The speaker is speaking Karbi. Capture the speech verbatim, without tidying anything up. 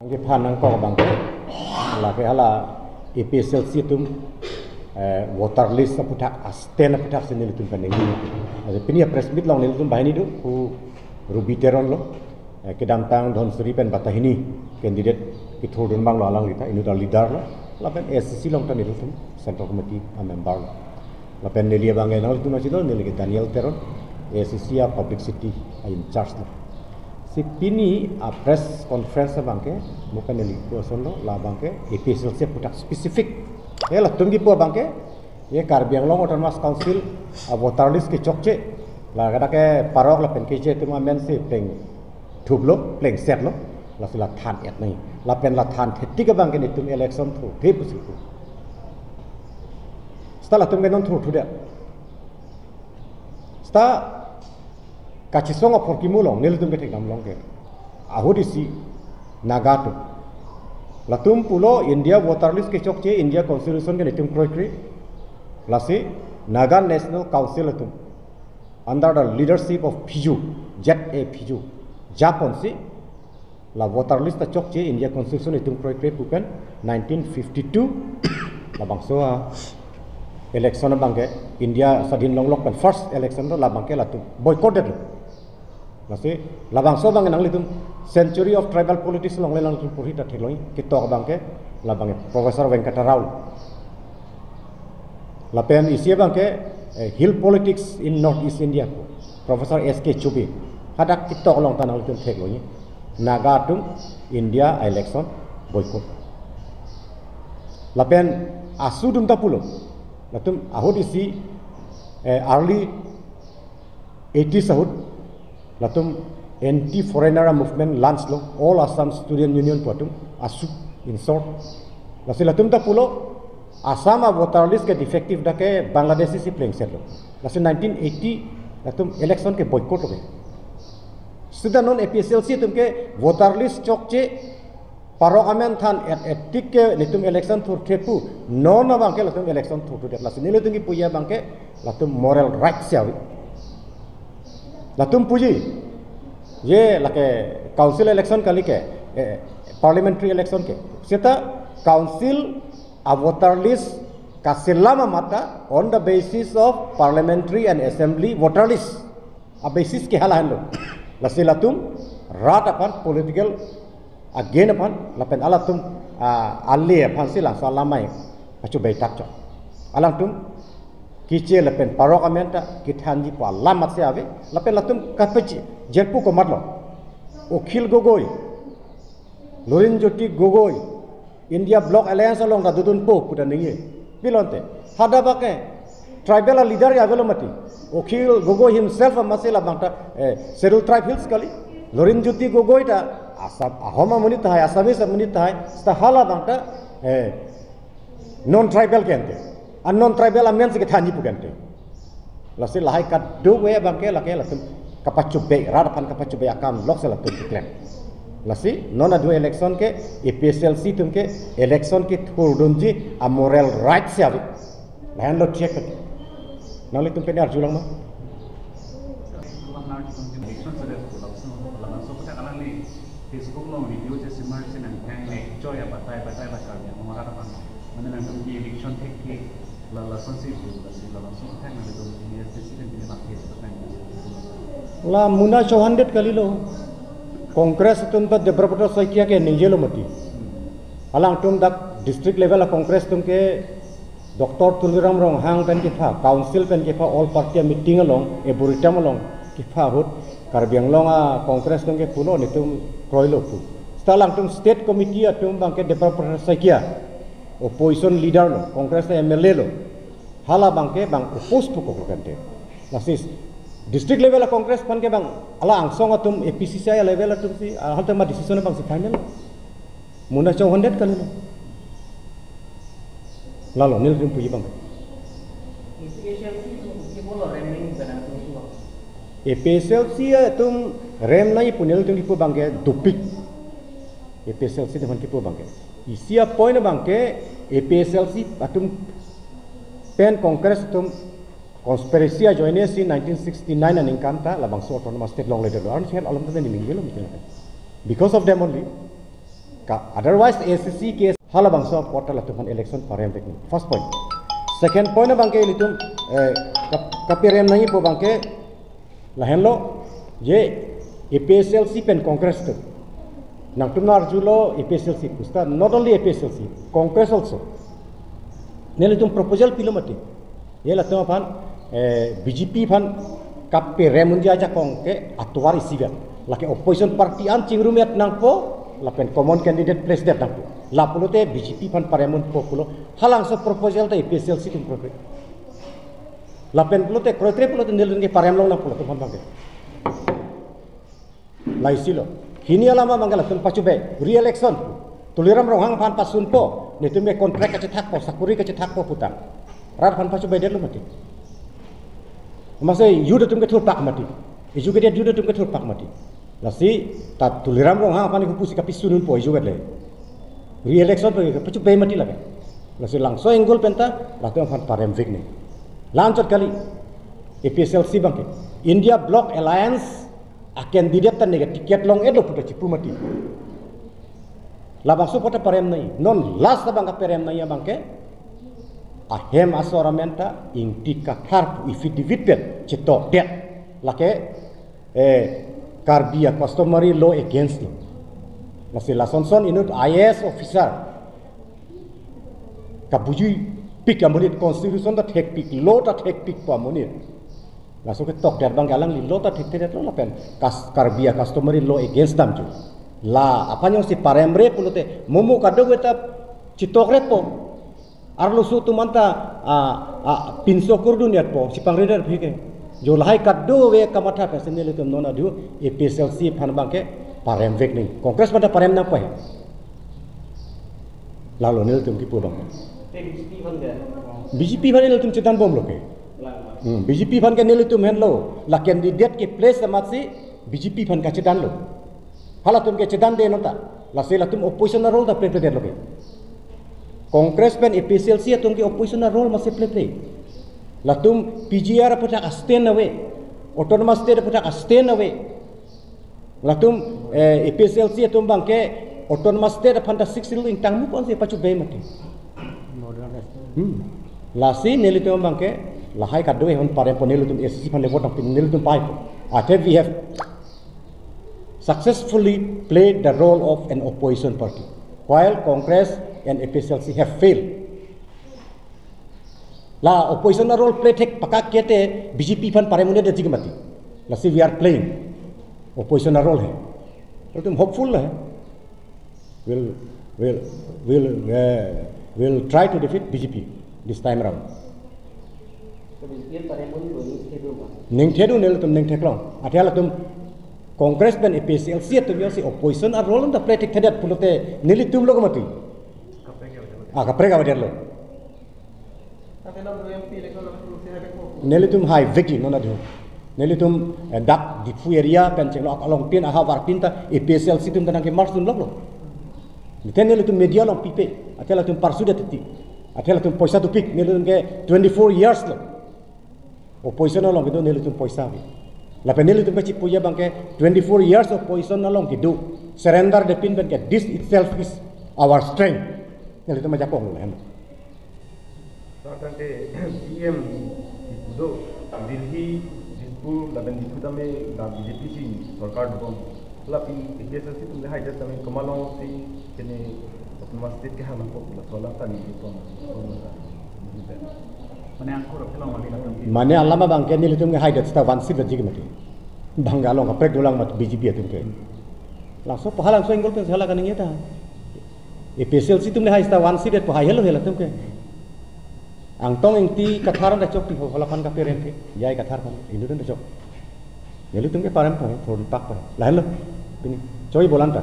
Kephan nangkok abangke, lake hala A P H L C atum, eh, voter list aputhak, a stand aputhak si nelitum kaningje. Ajo pini a press meet along nelitum banghini do, pu Ruby Teron lo, eh, kedamtang Dhansiri pen Batahini candidate kethurdun abang lo alangli ta, inut a leader lo, lapen A C C along ta nelitum Central Committee a member lo. Lapen neli abangke nanglitum machilo, neli ke Daniel Teron, A C C a publicity a in charge lo. Si pini a press conference abangke, mo pen neli pu ason lo, la abangke A P H L C aputhak specific. Ye latum kipu abangke, ye Karbi Anglong Autonomous Council a voter list kechokche, la kada ke parok lapen keche atum amen si plengthuplo, plengsetlo, lasi la than-et nangji. Lapen la than-et tik abangke netum election thurthe pusi pu. Seta latum ke non thurthudet. Seta kachisong apor kimu along, nelitum kethekdam along ke, ahut isi Naga atum. Latum pulo India voter list kechokche, India Constitution ke netum kroikre. Lasi Naga National Council atum, under the leadership of Phiyuu, Z A Phiyuu, japonsi la voter list ta chokche, India Constitution itum kroikre pu pen nineteen fifty-two labangso a election abangke, India swadhin longlok pen first election lo, labangke latum boycott detlo. Lasi labangso abangke nanglitum Century of Tribal Politics along le nangtum porhi ta theklongji, ketok abangke, labangke Professor Venkata Rao. Lapen isi abangke, eh, Hill Politics in North East India pu Professor S K Chobe. Hadak ketok along ta nanglitum theklongji, Naga atum India election boycott. Lapen asu atum ta pulo, latum ahut isi, eh, early eighties ahut, latum anti foreigner movement launch lo, All Assam Student Union pu atum, AASU in short. Lasi latum ta pulo, Assam a voter list ke defective, dak ke Bangladeshi si plengsetlo. Lasi nineteen eighty latum election ke boycott lo ke. Seta non A P H L C atum ke voter list chokche, parok amen than-et-et tik ke netum election thurthe pu, non abangke latum election thurthudet. Lasi nelitum kipuji abangke latum moral right si ave. Latum puji, ye lake council election kali ke, eh, parliamentary election ke. Seta council a voter list kaselam amat ta on the basis of parliamentary and assembly voter list a basis ke hala henlo. Lasi latum rat aphan, political a gain aphan, lapen halatum, ah, ale aphan si laso alamai pachobei tak chok. Alangtum keche lapen parok amen ta kethanji pu alam amatsi ave, lapen latum kapechi, jirpo komatlo, Akhil Gogoi, Lurinjyoti Gogoi, India Bloc Alliance along ta dodunpo pu ta ningje. Pulote hadak abangke tribal a leader ke avelo mati. Akhil Gogoi himself amatsi labang ta, eh, Scheduled Tribe Hills kali. Lurinjyoti Gogoi ta Assam, Ahom amonit tahai, Assamese amonit tahai, seta hala abang ta, eh, non-tribal ke ante. A non-tribal amen si kethanji pu ke ante. Lasi lahai kadokave abangke lake latum kapachobei, rat aphan kapachobei akam lok si latum keklem. Lasi non adu election ke A P H L C atum ke election kethurdunji a moral right si ave. Lahenlo check ke. Nanglitum pen arjulang ma? Election sare ko langsung, langsung kita kalang ni Facebook along video je simar si nangthang le choi abatai batai la Karbi Anglong arat aphan. Mane nangtum ke election thekthe la, lasonsi pu, lasi la langsung attack nangtum ini S D C kan bini mati itu kan. La Muna Chauhan det kalilo. Congress atum ta Debabrata Saikia ke ningjelo mati. Alangtum dak district level a Congress atum ke Doctor Tuliram Ronghang pen kepha, council pen kepha, all party meeting along, arboretum along kepha ahut, Karbi Anglong a Congress atum ke pulo netum kroilo pu. Seta alangtum state committee atum abangke Debabrata Saikia, opposition leader lo, Congress a M L A lo. Hala abangke bang oppose pu koklo ke ante. Lasi district level a Congress aphan ke bang, ala angsong atum A P C C I level atum si, ah, hal tema decision abang si final. Muna Chauhan det kalilo. Lalo nelitum puji abang. A P H L C itu kipu lo remning benang itu. A P H L C atum rem nangji pu nelitum kipu abangke dopik. A P H L C atum kipu abangke. Isi a point abangke A P H L C atum pen Congress atum conspiracy ajoine si nineteen sixty-nine aningkan ta labangso autonomous state longledetlo. Arni sel alam ta ningjelo mungkin. Because of them only. Ka, otherwise A C C case halabangso apot ta latum aphan election parem vek nang. First point. Second point abangke ilitum, eh, kap-, kaparem nangjipo abangke lahenlo je A P H L C pen Congress atum. Nangtum arjulo A P H L C pusita, not only A P H L C, Congress also. Nelitum proposal pilo mati. Ye latum aphan, eh, B J P aphan kaparem unji ajakong ke atovar isi vet. Lake opposition party an chingrum et nangpo, lapen common candidate place det nangpo. La pulote B J P aphan parem unpo pulo. Halabangso proposal ta A P H L C atum kroikre. Lapen pulote kroikre pulote nelitum ke parem long nangpo latum aphan abangke. La isi lo. Hini alam abangke latum pachobei. Re-election. Tuliram Ronghang aphan pasunpo. Netum ke contract kachethakpo, sakuri kachethakpo putang. Rat aphan pachobeidetlo mati. Amatsi youth atum ke thurpak mati. Educated youth atum ke thurpak mati. Lasi ta Tuliram Ronghang aphan ke hupusi kapisun unpo, educated le. Re-election pen kepachobei mati lake. Lasi labangso angle pen ta latum aphan parem vek nang. La-anchot kali. A P H L C abangke India Bloc Alliance a-candidate ta neke ticket long-etlo puta chipu mati. Labangso apot ta parem nangji. Non last abang kaparem nangji abangke ahem asor amen ta Ingti Kathar pu affidavit pen chetokdet. Lake, eh, Karbi a-customary law against lo. Lasi lasonson inut I A S officer kabujuipik amonit, constitution ta thekpik, law ta thekpik pu amonit. Laso ketokdet abangke alangli law ta thekthedetlo lapen kas-, Karbi a-customary law against damjo. La aphan jongsi paremre pulote momo kadokave ta chitokrepo. Arloso atum anta, a, a, pinso kurdun yatpo, chipangredet aphi ke. Jo lahai kadokave kamatha pensi nelitum non adu A P H L C aphan abangke parem vek nang. Congress aphan ta parem nangpo he. Lalo nelitum kipu abang. Te B J P aphan ke? B J P aphan nelitum chedanbomlo ke. Lang. Hmm, B J P aphan ke nelitum henlo. La candidate ke place amatsi B J P aphan kachedanlo. Halatum ke chedande nonta. Lasi latum opposition a-role ta play pledetlo ke. Congress pen A P H L C atum ke opposition a-role amatsi play play. Latum P G R aputhak a-stand ave. Autonomous State aputhak a-stand ave. Latum, eh, A P H L C atum abangke Autonomous State aphan ta Sixth Schedule ingtangmu konsi pachobei mati. Hmm. Lasi nelitum abangke lahai kadokave aphan parempo, nelitum A C C aphan le vote nangpi, nelitum paipo. I think we have successfully played the role of an opposition party, while Congress and A P H L C have failed. La opposition a-role play thek pakak ke te B J P aphan parem un-edetji ke mati. Lasi we are playing opposition a-role he. Latum hopeful he. We'll, we'll, we'll, uh, we'll try to defeat B J P this time around. So, B J P parem un-e lo, ningthedun ma? Ningthedun, nelitum ningtheklong. Athe latum Congress pen A P H L C atum jongsi opposition a-role ta play thekthedet pulote nelitumlo ke mati. Ah, kaprek avedetlo. Nelitum haivekji non adung. Nelitum, eh, dak Diphu area pen chenglo along pin, ahavar pin ta A P H L C atum ta nangke-march dunloklo. Nite nelitum media along pipe. Athe latum parsudet titi. Athe latum poisa dopik. Nelitum ke twenty-four years lo opposition along kedo, nelitum poisa ave. Lapen nelitum kachipuji abangke twenty-four years opposition along kedo, surrender-det pin pen ke, this itself is our strength. Nelitum ajakong lo hem. Sir, tangte C M Diphu do, Delhi, Dispur, lapen Diphu tame la B J P si sorkar dobom. Lapen A P H L C atum le haidet tame komat alongsi kene Autonomous State kehang nangkok, laso alam ta neli pon, pon nang. Mane angkur aphi long mali latum. Mane alam abangke nelitum ke haidet seta one seat lajik mati. Bang along kaprek dolang mat B J P atum ke. Laso paha, laso angle pen hala kaningje ta. A P H L C atum le hai seta one seat et pu hai helo hela atum ke. Angtong Ingti Kathar ta chok ti ho, hala aphan kaparem ke. J I Kathar aphan, inut ta chok. Nelitum ke parempo, thon pak pa. Lahenlo. Pini choi bolan ta.